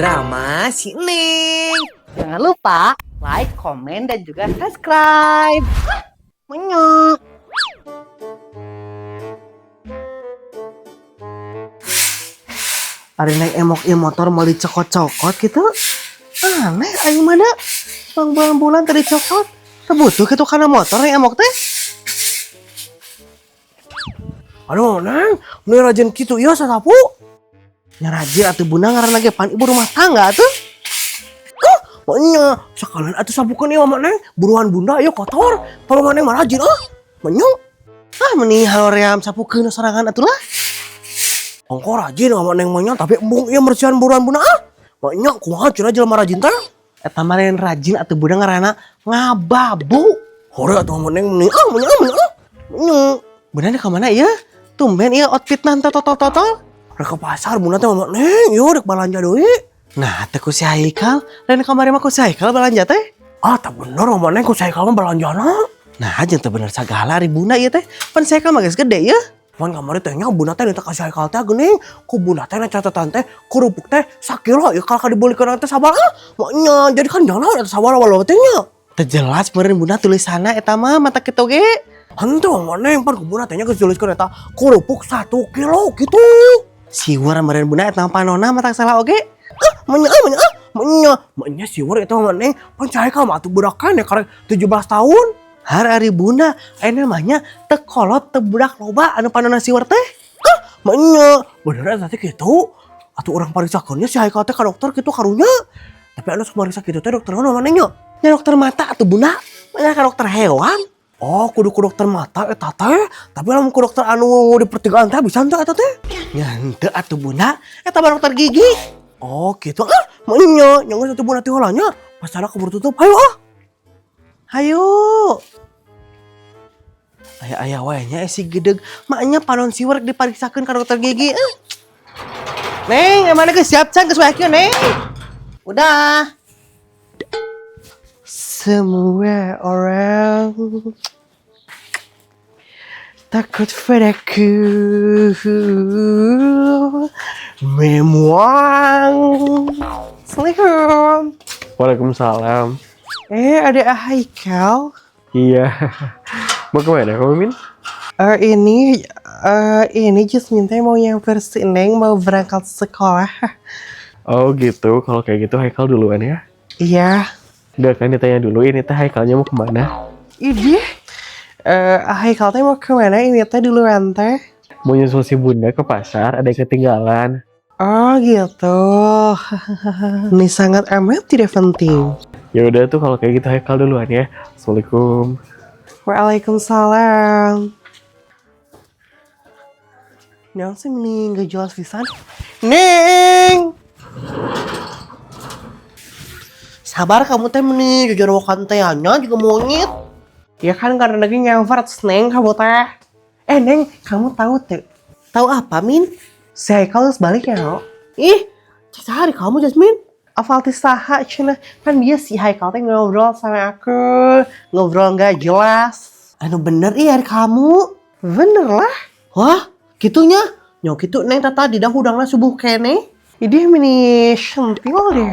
Drama si Neng. Jangan lupa like, komen, dan juga subscribe. Menyok. Ari naik emok ieu motor mau dicokot-cokot gitu. Aneh aing mana? Bang bulan-bulan tadi cokot. Teu butuh gitu karena motor yang emok teh. Aduh, Neng, nu rajin kitu ieu sasapu. Nya rajin atuh bunda ngaranna ge pan ibu rumah tangga atuh. Huh, nya sekalian atuh sapukeun ieu mah Neng, buruan bunda ieu kotor. Kalau Neng mah rajin ah. Menyok. Ah meni haream sapukeun sorangan atuh lah. Ongko rajin sama Neng mah nya, tapi embung ieu mersihan buruan bunda ah. Maknya kumaha cenah jelema rajin teh? Eta mah lain rajin atuh bunda ngaranna ngababu. Hore atuh sama Neng meni ah meni ah meni ah. Menyok. Bunda ka mana ieu? Tumben ieu outfit nanti totol-totol. Rek ke pasar bunda teh mama Neng, ieu rek balanja deui. Nah, teh ku si Haikal, lain kamari mah ku si Haikal balanja teh. Ah, tah bener mama Neng ku si Haikal mah balanjana. Nah, jeung teu bener sagala ari bunda ieu teh. Pan si Haikal mah geus gede ieu. Pan kamari teh nya bunda teh minta ka si Haikal teh geuning, ku bunda teh catatan teh kerupuk teh sakilo ieu kalau dibelikeun teh sabar ah. Maknya jadi kan jangan eta sabar walau teh nya. Teu jelas meureun bunda tulisanna eta mah mata kitu ge. Henteu mama Neng pan ku bunda teh nya geus tuliskeun eta kerupuk 1 kilo gitu. Siwar meureun bunda eta panona mata salah oge. Ah, menya ah, menya ah, menya. Menya siwar eta mama Neng, pan si Haikal mah atuh budak ya karek 17 tahun. Har ari bunda, aya namanya teu kolot teu budak loba anu panona siwar teh. Ah, menya. Bener eta teh kitu. Atuh urang pariksakeun nya si Haikal teh ka dokter kitu karunya. Tapi anu sok mariksa kitu teh dokter naon Neng nya? Nya dokter mata atuh bunda, nya ka dokter hewan. Oh, kudu ku dokter mata eta teh. Tapi lamun ku dokter anu di pertigaan teh bisa henteu eta teh? Nya henteu atuh bunda, eta mah dokter gigi. Oh, gitu. Ah, menya, nya geus atuh bunda teh heula nya. Pasarna keburu tutup. Hayu ah. Hayu. Aya-aya wae nya si gedeg. Maknya panon siwer dipariksakeun ka dokter gigi. Ah. Neng, emang geus siap can geus wae kieu, Neng? Udah. Semua orang takut padaku. Memuang. Assalamualaikum. Waalaikumsalam. Ada Haikal. Iya. Mau kemana kamu, Min? Ini Jasmine teh mau yang versi Neng mau berangkat sekolah. Oh gitu, kalau kayak gitu Haikal duluan ya. Iya. Udah kan ditanya dulu, ini teh Haikalnya mau kemana? Ini Haikal teh mau kemana ini teh duluan teh? Mau nyusul si bunda ke pasar, ada yang ketinggalan. Oh gitu. Ini sangat amat tidak penting. Ya udah tuh kalau kayak gitu Haikal duluan ya. Assalamualaikum. Waalaikumsalam. Neng sih mending gak jelas pisan. Neng. Sabar kamu teh meni jajarokan teh nya juga monyet. Ya kan karena lagi nyamper atas Neng kamu teh. Neng, kamu tahu teh? Tahu apa Min? Si Haikal harus balik ya, no? Ih, sehari kamu Jasmine. Apal ti saha cenah. Kan dia si Haikal teh ngobrol sama aku, ngobrol nggak jelas. Anu bener ih hari kamu. Bener lah. Wah, gitunya. Nyok gitu Neng tadi dah hudangna subuh kene. Ini mini centil deh.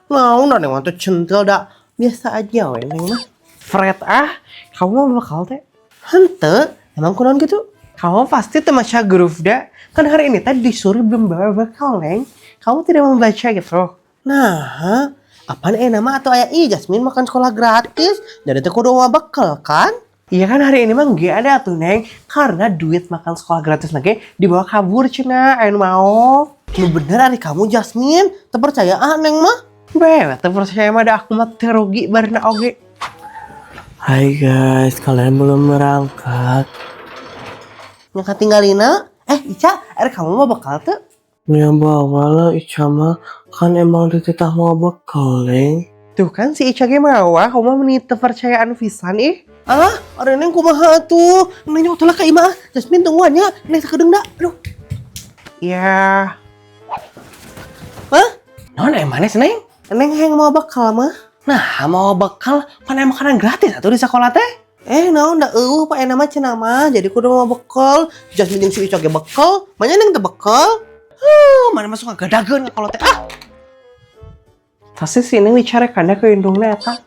Mau dah Neng mah tuh centil dah. Biasa aja we Neng mah. Fred ah, kamu mau bakal teh? Hente, emang kunaon gitu? Kamu pasti teu maca grup dah. Kan hari ini tadi disuruh belum bawa bekal, Neng. Kamu tidak membaca gitu. Nah, apaan nama atau ayah ih Jasmine makan sekolah gratis. Jadi teh kudu bawa bekal kan? Iya kan hari ini mah nggak ada tuh Neng. Karena duit makan sekolah gratis lagi dibawa kabur cina. Ayo mau. Lu bener hari kamu Jasmine. Terpercaya ah Neng mah. Be, terpercaya mah dah aku mah terugi barna oge. Hai guys, kalian belum berangkat. Yang ketinggalina? Ica, kamu mau bekal tuh? Ya bawa lah Ica mah, kan emang dititah mau bekal, Neng. Tuh kan si Ica ge mau, kamu mah meni kepercayaan pisan ih. Ah, ada Neng kumaha tuh? Neng nyok tolak ka imah. Jasmine tungguan ya, Neng sakedeung da. Aduh. Ya. Hah? Naon emang sih, Neng? Neng hayang mau bekal mah. Nah, mau bekal pan aya makanan gratis atuh di sekolah teh. Naon da eueuh pak ena mah cenah mah, jadi kudu mau bekal. Jasmine jeung si Ica ge bekal, manya Neng teu bekal. Huh, mana masuk ngagadageun kalau teh ah. Pasti si Neng dicarekan ke indungna eta.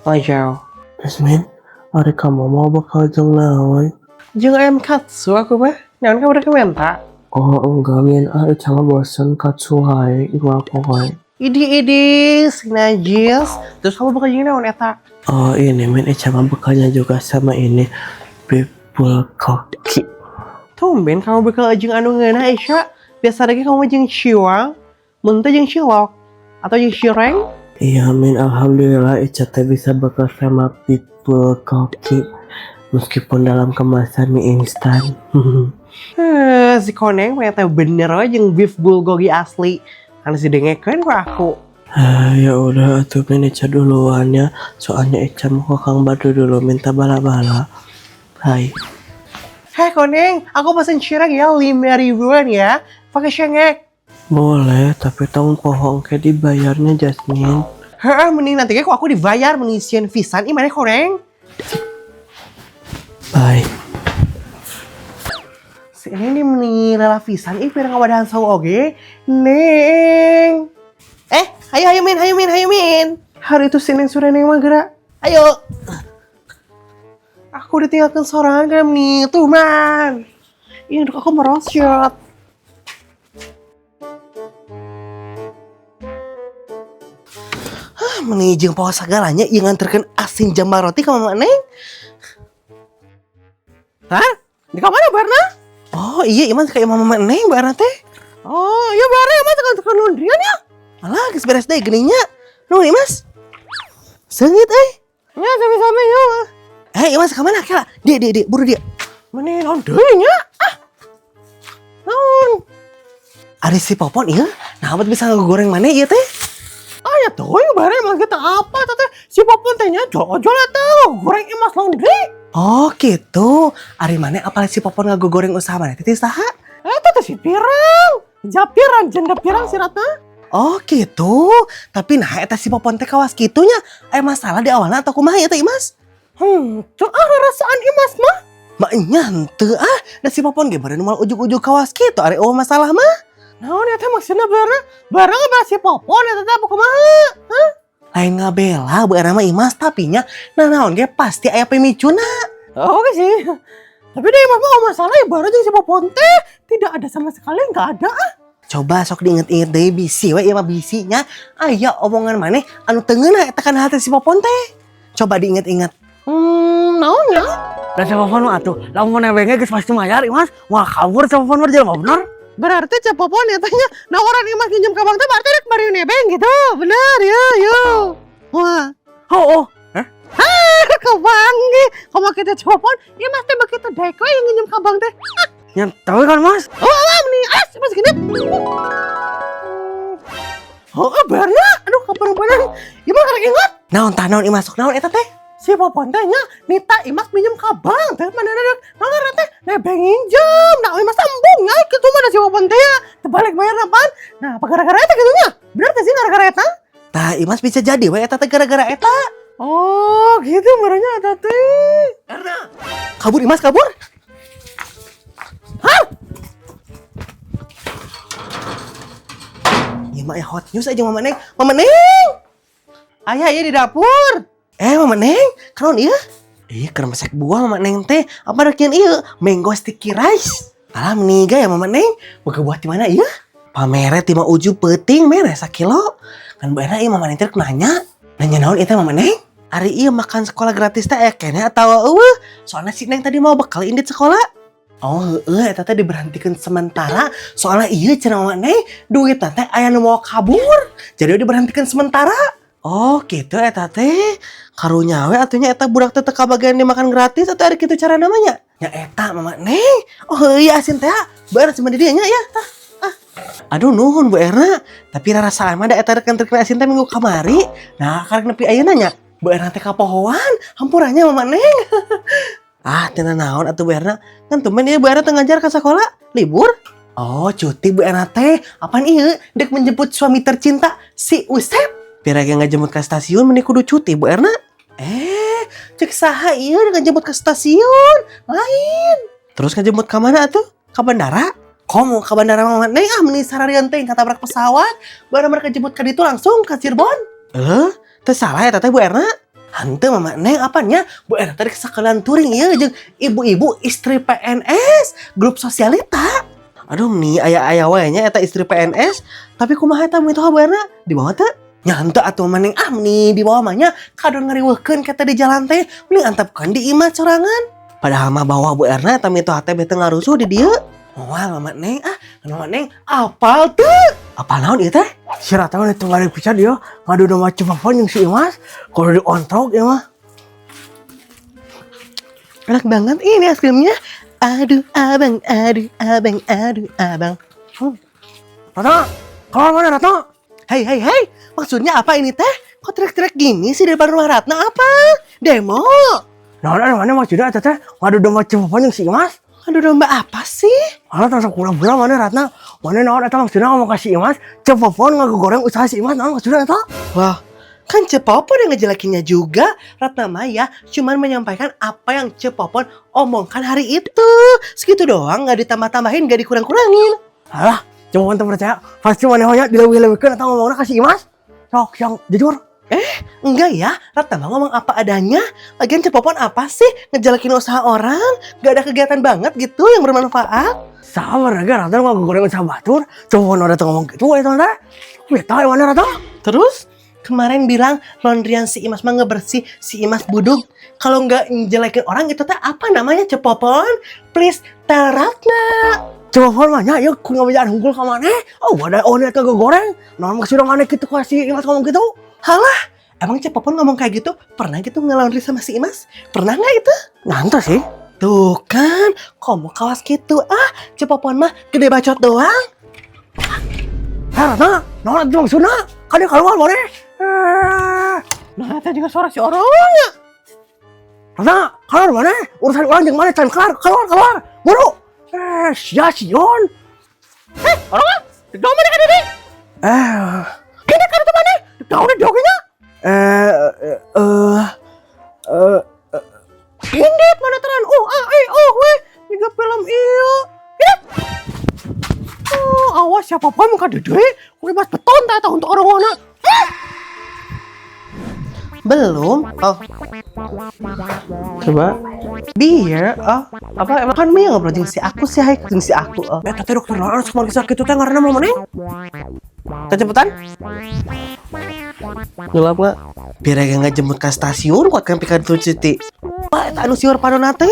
Lajau. Jasmine, ari kamu mau bekal jeung naon? Jeung ayam katsu aku mah. Naon kamu udah minta? Oh enggak, Min. Ah, Ica mah bosen katsu wae, igwa wae. Idi idi si najis. Terus kamu bekal jeung naon eta? Oh ini, Min, Ica mah bekalnya juga sama ini beef bulgogi. Tumben kamu bekal jeung anu ngeunah, Isya. Biasa lagi kamu jeung ciwang, mun teu jeung cilok atau jeung cireng. Iya, Min, alhamdulillah Ica teh bisa bekal sama beef bulgogi meskipun dalam kemasan mie instan. Eh, si koneng mah teh bener we jeung beef bulgogi asli. Kan si dengekeun ku aku. Ah, ya udah atuh, Min, Ica duluan ya. Soalnya Ica mau ke Kang Badu dulu minta bala-bala. Hai. Hei koneng, aku pesen cireng ya 5 ribuan ya, pakai cengek. Boleh, tapi tong pohong ke dibayarnya, Jasmine. Heeh, mending nanti kok aku dibayar mending sieun pisan ih maneh, koneng. Bye. Si ini mending rela pisan ih pirang ngawadahan saung oge. Neng. Eh, ayo ayo Min, ayo Min, ayo Min. Hari itu si Neng sudah Neng mah gerak. Ayo. Aku ditinggalkan sorangan kan nih, tuh man. Ini aku merosot. Ah, meni jeung poho sagalanya ieu nganterkeun asin jambal roti ka Mama Neng. Hah? Di kamana Barna? Oh iya, Iman kayak Mama Neng Barna teh. Oh iya Barna, Iman nganterkeun laundryan ya. Alah, geus beres deui geuning nya. Nuhun, Imas. Seungit euy. Ya sami-sami yo. Eh, Imas ka mana kela? Dia dia dia, buru dia. Meni naon deui nya? Ah. Naon? Ari si Popon ieu, nah bisa ngegoreng mana ieu teh? Ah ya tuh, bareng emang kita apa teh si Popon teh nya ojol eta goreng Imas Laundry. Oh gitu. Ari mana apalagi si Popon ngagoreng usaha mana teh saha? Eta teh si Pirang. Japiran janda pirang si Ratna. Oh gitu. Tapi nah eta si Popon teh kawas kitunya. Eh, masalah di awalnya atau kumaha ya teh, Imas? Tuh ah rasaan Imas mah. Maknya henteu ah, da si Popon ge bari moal ujug-ujug kawas kitu ari euweuh masalah mah. Naon ya teh maksudna barang? Barang ngebahas si Popon eta teh apa kumaha? Hah? Lain ngabela Bu Era mah, Imas, tapi nya nah naon ge pasti aya pemicuna. Oke sih. Tapi deh Imas mah masalah ya baru jeung si Popon teh tidak ada sama sekali, nggak ada ah. Coba sok diinget-inget deui, bisi we ieu mah bisinya aya omongan maneh anu teu ngeunah eta kana hati si Popon teh. Coba diinget-inget. Naon ya? Da si Popon mah atuh, lamun nebengnya geus pasti mayar, Imas. Wah, kabur si Popon mah jelema bener. Berarti Ceu Popon ya tanya nawaran Imas minjem ke bank teh berarti rek bari nebeng gitu. Bener ya, yo. Wah. Oh, oh. Eh? Ah, ke bank ge. Komo kitu Ceu Popon, Imas teh begitu daek we yang nginjem ke bank teh. Yang tahu kan, Mas? Oh, alam nih, as, Mas genit. Oh, kabarnya, aduh kabar-kabaran. Imas karek ingat. Naon tah naon Imas sok naon eta teh? Si Popon teh nya nita Imas minjem ka bank teh mana ada naon teh nebeng nginjem. Nah, Imas sambung ya kitu mah da si Popon teh ya. Terbalik bayar apaan? Nah, apa gara-gara eta kitu nya? Bener teh sih gara-gara eta? Tah, Imas bisa jadi we eta teh gara-gara eta. Oh, gitu merenya eta teh. Karena kabur Imas kabur. Hah? Iya mah ya hot news aja Mama Neng. Mama Neng. Ayah iya di dapur. Eh, Mama Neng, keron iya? Iya, keur masak buah Mama Neng teh. Apa rekian iya? Mango sticky rice. Alah meniga ya Mama Neng. Boga buah di mana iya? Pamere ti 5 uju peuting mere sakilo. Kan Bu Erna iya Mama Neng teh rek nanya. Nanya naon itu Mama Neng? Ari iya makan sekolah gratis teh aya keneh atau euweuh? Soalnya si Neng tadi mau bekal indit sekolah. Oh, heeh, eta teh diberhentikan sementara. Soalnya iya cenah Mama Neng, duit teh aya nu mau kabur. Jadi diberhentikan sementara. Oh, gitu eta teh. Karunya we atunya eta budak teh teu kabagian dimakan gratis atau ada kitu cara namanya? Ya eta Mama Neng. Oh iya asin teh. Bu Erna cuma di dieu nya ya. Tah. Ah. Aduh nuhun Bu Erna, tapi rasa mah da eta rek nganterkeun asin teh minggu kamari. Nah, karek nepi ayeuna nya. Bu Erna teh kapohoan, hampuranya Mama Neng. Ah, teu naon atuh Bu Erna. Kan tumben ieu Bu Erna teu ngajar ke sekolah, libur. Oh, cuti Bu Erna teh. Apaan ieu? Dek menjemput suami tercinta si Usep. Pira ge ngajemput ke stasiun meni kudu cuti Bu Erna. Eh, cek saha ieu ngajemput ke stasiun? Lain. Terus ngajemput ke mana atuh? Ke bandara? Komo ke bandara mah, Neng, ah, meni sararian teh katabrak pesawat. Baru mereka jemput ke ditu langsung ke Cirebon. Eh, teh salah ya teh Bu Erna? Henteu, Mama Neng, apanya? Bu Erna tadi sekalian touring ieu jeung ibu-ibu istri PNS, grup sosialita. Aduh, nih aya-aya wae nya eta istri PNS, tapi kumaha eta mitoha Bu Erna? Dibawa teu? Nya henteu atuh, Mama Neng, ah, meni dibawa mah nya kadon ngariweuhkeun kata di jalan teh, mending antepkeun di imah sorangan. Padahal mah bawa Bu Erna eta mitoha teh bete ngarusuh di dieu. Moal, Mama Neng, ah, Mama Neng apal teu? Apal naon ieu teh? Si Ratna mah tunggal pisan dia ngadu domba Cepopon jeung si Imas kalau diontrog ya mah. Enak banget ini es krimnya. Aduh abang, aduh abang, aduh abang. Ratna, keluar mana, Ratna? Hei, hei, hei, maksudnya apa ini teh? Kok teriak-teriak gini sih di depan rumah Ratna, apa? Demo? Nah, nah, mana maksudnya eta teh ngadu domba Cepopon jeung si Imas? Aduh, domba apa sih? Alah, tong sok pura-pura mana, Ratna. Mana naon eta maksudnya ngomong ka si Imas, Cepopon ngagoreng usaha si Imas, naon maksudnya eta? Wah, kan Cepopon yang ngejelekinnya juga. Ratna mah ya cuman menyampaikan apa yang Cepopon omongkan hari itu. Segitu doang, nggak ditambah-tambahin, nggak dikurang-kurangin. Alah, Cepopon teu percaya. Pasti maneh nya dileuwih-leuwihkeun eta ngomongna ka si Imas. Sok, yang jujur. Enggak ya, Ratna mah ngomong apa adanya. Lagian Cepopon apa sih ngejelekin usaha orang? Gak ada kegiatan banget gitu yang bermanfaat. Sama raga Ratna ngagoreng usaha batur. Cepopon udah ngomong gitu eta teh. Beta mana, Ratna? Terus kemarin bilang laundryan si Imas mah ngebersih, si Imas buduk. Kalau nggak ngejelekin orang itu teh apa namanya, Cepopon? Please tell Ratna. Cepopon mah nya ieu ku ngabejaan hungkul ka maneh. Oh, ada oh eta goreng. Naon maksudna maneh kitu ka si Imas ngomong gitu? Halah, emang Cepopon ngomong kayak gitu pernah gitu nge-laundry sama si Imas? Pernah nggak itu? Nggak sih. Tuh kan, komo kawas gitu ah, Cepopon mah gede bacot doang. Heh, Ratna, naon atuh maksudna? Kade keluar maneh. Eh, Nah, tadi juga suara si orangnya. Ratna, keluar maneh. Urusan urang jeung maneh can kelar. Keluar, keluar. Buru. Eh, sia sion. Eh, orang dong mana kan ini? Eh, Ini kan itu mana? Dong dongnya. eh, eh, eh, eh, Indit mana teran? Oh, a, e, o, w. Juga film iyo. Ya. Oh, awas siapa pun muka dede. Kuwi mas beton ta untuk orang wana. Belum. Oh. Coba. Biar. Oh, apa emang kan Mia ngobrol jeung si aku sih, hai jeung si aku. Oh. Eh, teh dokter naon kemarin sakit teh ngaranna mah maneh? Kecepatan? Gelap nggak? Biar agak nggak jemput ke stasiun, kuat kan pikan tuh cuti. Pak, eta anu siur panona teh.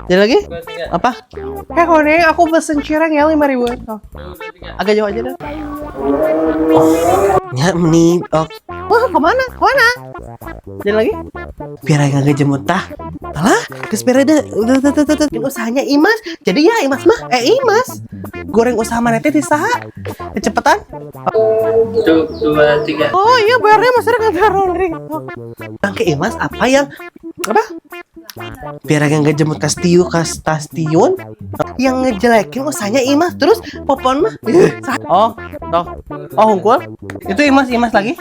Jadi lagi? Apa? Eh, Kone, aku pesen cireng ya 5 ribu. Oh. Agak jauh aja dah. Ya, meni. Oh. Wah, kemana? Kemana? Jadi lagi? Biar agak nggak jemput tah. Alah, ke sepeda udah. Usahanya Imas. Jadi ya Imas mah, eh Imas. Goreng usaha mana teh di saha? Kecepatan? Satu, dua, tiga. Oh iya, bayarnya masih nggak laundry. Bangke Imas apa yang apa? Biar agak nggak jemput ke stiu ke stasiun yang ngejelekin usahanya Imas, terus Popon mah. Oh, toh. Oh, hungkul. Itu Imas Imas lagi.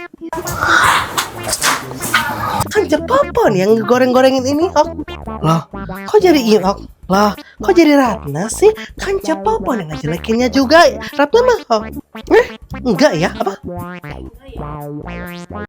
Kan Popon yang goreng-gorengin ini. Oh. Loh, kok jadi Iok? Loh, kok jadi Ratna sih? Kan Popon yang ngejelekinnya juga. Ratna mah. Oh. Eh, enggak ya? Apa?